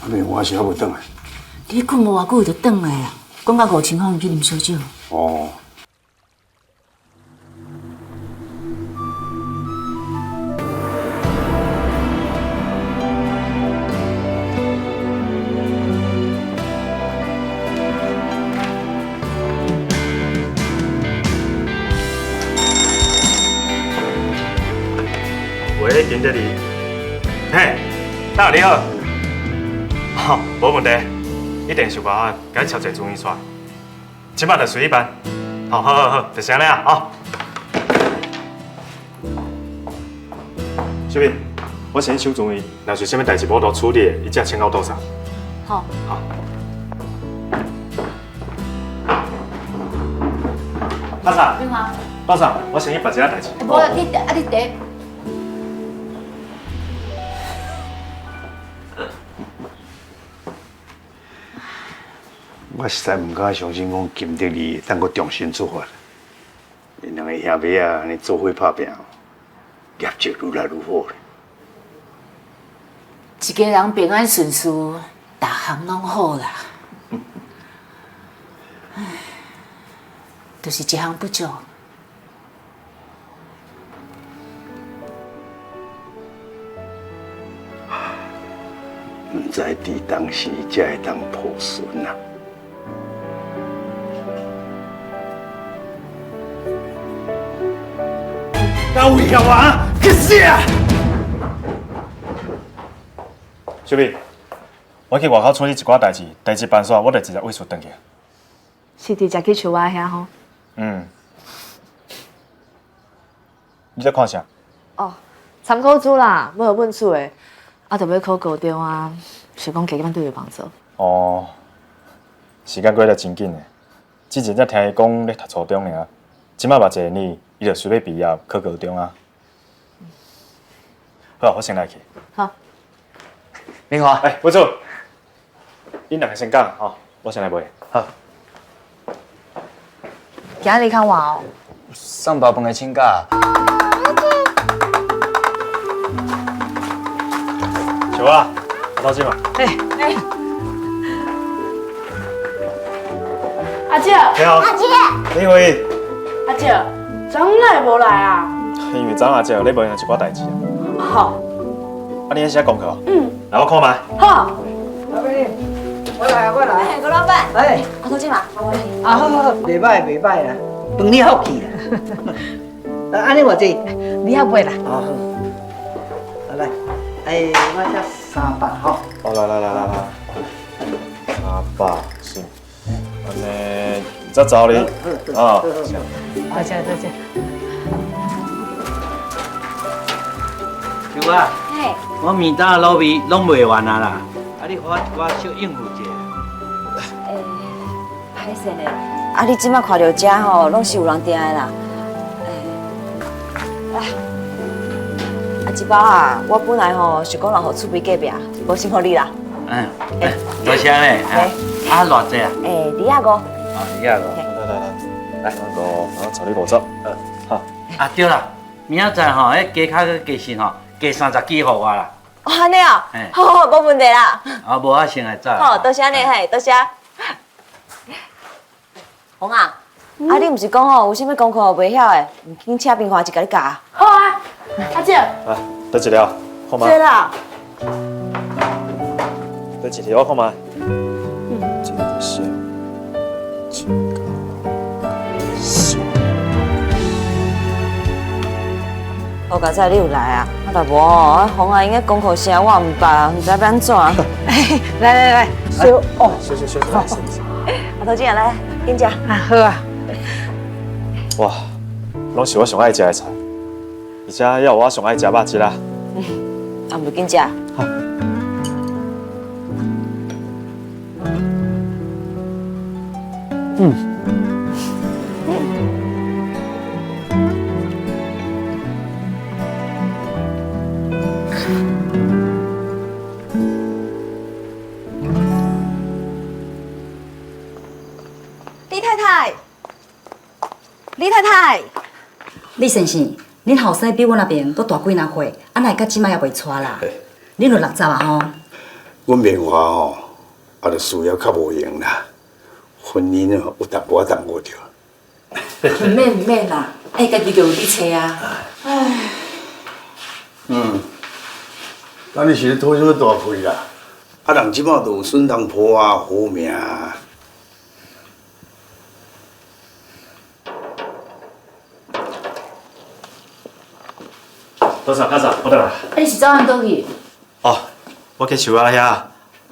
啊，我是猶未轉來。你睏無偌久就轉來啊，講到5000塊去啉燒酒。哦。喂，金德利，嘿，大你好，哦，無問題，一定想辦法共你超濟資源出來，這擺就隨你辦，好，好，好，好，就是按呢啊，好。小敏，我先收資源，若是啥物代誌無法度處理的，你才請我倒啥。好。好。阿嫂，你好。阿嫂，我先去辦一下代誌。無啦，你啊你第。我實在毋敢相信，講金德利會當閣重新出發。𪜶兩個兄妹仔按呢做伙拍拚，業績愈來愈好咧。一家人平安順遂，逐項攏好啦。唉，就是一項不足。毋知佇當時才會當破損啊！敢威脅我啊？去死啊！小敏，我去外口處理一寡代誌，代誌辦煞，我就直接位數轉去。是直接去樹仔遐吼？嗯。你在看啥？哦，參考書啦，欲予阮厝的，啊，著欲考高中啊，想講加減對伊幫助。哦，時間過得真緊的，之前才聽伊講咧讀初中爾，這擺嘛一個年，伊就隨欲畢業考高中啊。好，我先來去。好。明華，哎，吳主，恁兩个先講吼，我先來買。好。今日較晚哦。送包飯的請假。小啊，我到這嘛。哎哎。阿姐。你好。阿姐。李慧。阿姐，昨昏哪會無來啊？因為昨昏阿姐咧無閒一寡代誌啊。好。啊，你咧寫功課？嗯。來，我看覓。好。老板，我來我來。郭老闆。哎。阿頭姐嘛。啊，好好好，袂歹袂歹啦，飯你福氣啦。啊，按呢偌濟？你遐買啦。哦好。來，哎，我這300吼。哦，來來來來來，300是，按呢，再找你。啊。多謝多謝。小啊，我麵單滷味攏賣完啊啦，啊你予我一寡小應付者。欸，歹勢呢，啊你這擺看著遮吼，攏是有人訂的啦。欸，來，啊這包啊，我本來吼是講留予厝邊隔壁，無先予你啦。嗯，多謝咧。啊，偌濟啊？欸，25。哦，25。來來來，來，五，我找你50。好。啊對啦，明仔載吼，彼雞腳閣雞腎吼。加30支予我啦！哦，按呢哦，好好，無問題啦。啊，無我先來走。好，多謝你，嘿，多謝。紅啊，啊你毋是講吼有啥物功課袂曉的，緊請冰華一共你教。好啊，阿姐。來，倒一條，看覓。對啦。倒一條，我看覓。嗯。這是，這個是。好佳哉你有來啊！啊，若無吼，紅啊，𪜶个功課啥我毋捌，毋知欲按怎。來來來，燒哦，燒燒燒，阿頭姐來，緊食。啊好啊。哇，攏是我上愛食的菜，而且還有我上愛食肉質啦。啊，毋緊食。好。嗯。李太太，李太太，李先生，恁後生比阮那邊閣大幾若歲，啊，哪會到這擺猶未娶啦？恁有60啊吼？阮明华吼，啊，就事业较无闲啦，婚姻哦有淡薄仔耽误著。毋免毋免啦，哎，家己就有去揣啊。唉，嗯，敢你是咧吐啥物大气啦？啊，人这摆都有孙唐婆啊，好命啊。多谢，多谢，我转来。啊，你是走按佗去？哦，我去树仔遐，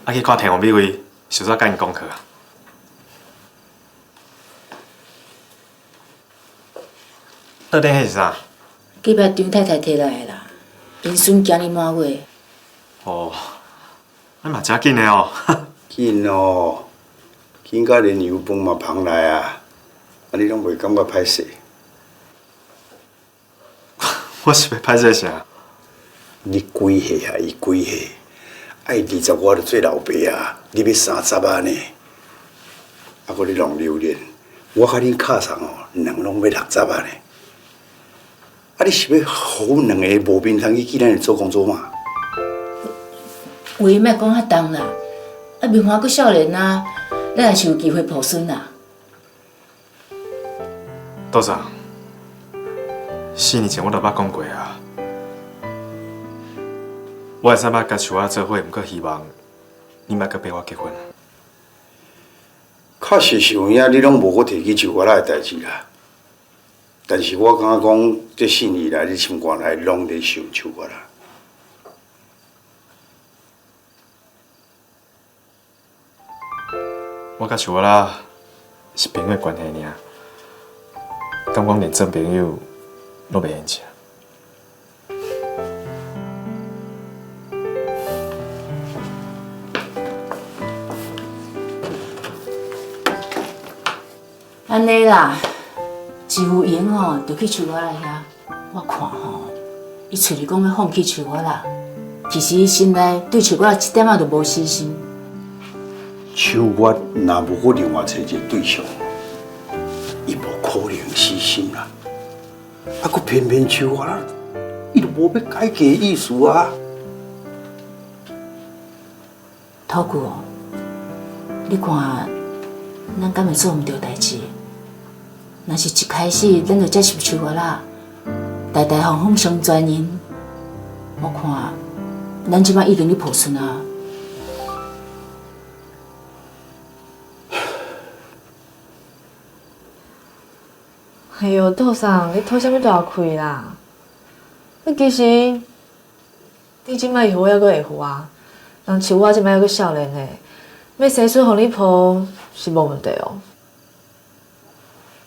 啊去看天王美味，顺续佮𪜶讲课。桌顶彼是啥？隔壁张太太提来的啦，𪜶孙今年满月。哦，啊嘛诚紧的哦。紧哦，紧甲连油饭嘛捧来啊！啊，你拢袂感觉歹势？我是欲歹势啥？你几岁啊？伊几岁？爱20外就做老爸啊！你欲30啊呢？啊，阁咧弄榴莲，我佮恁敲送哦，两拢欲60啊呢！啊，你是欲予阮两个无面通去见咱的祖公祖妈？话莫讲遐重啦，啊，明华阁少年啊，咱也是有机会抱孙啦。多谢。4年前我就捌讲过啊，我会使捌佮树仔做伙，毋过希望你莫阁逼我结婚。确实是有影，你拢无阁提起树仔的代志啦。但是我感觉讲，这4年来，你心肝内拢伫想树仔啦。我佮树仔是朋友的关系尔，敢讲连做朋友拢袂现实。按呢啦，一有闲吼，就去树仔遐。我看吼，伊喙里讲欲放弃树仔啦，其实伊心内对树仔一点仔都无死心。秋月若无阁另外揣一个对象，伊无可能死心啦。啊，阁偏偏秋月啦，伊就无欲改嫁的意思啊。土久哦，你看，咱敢会做毋对代志？若是一开始咱就接受秋月啦，大大方方相传因，我看咱这摆已经咧抱孙啊。哎哟，杜桑，你吐啥物大气啦？你其实，你这摆会还阁会赴啊？人像我这摆犹阁少年呢，欲生孙予你抱是无问题哦。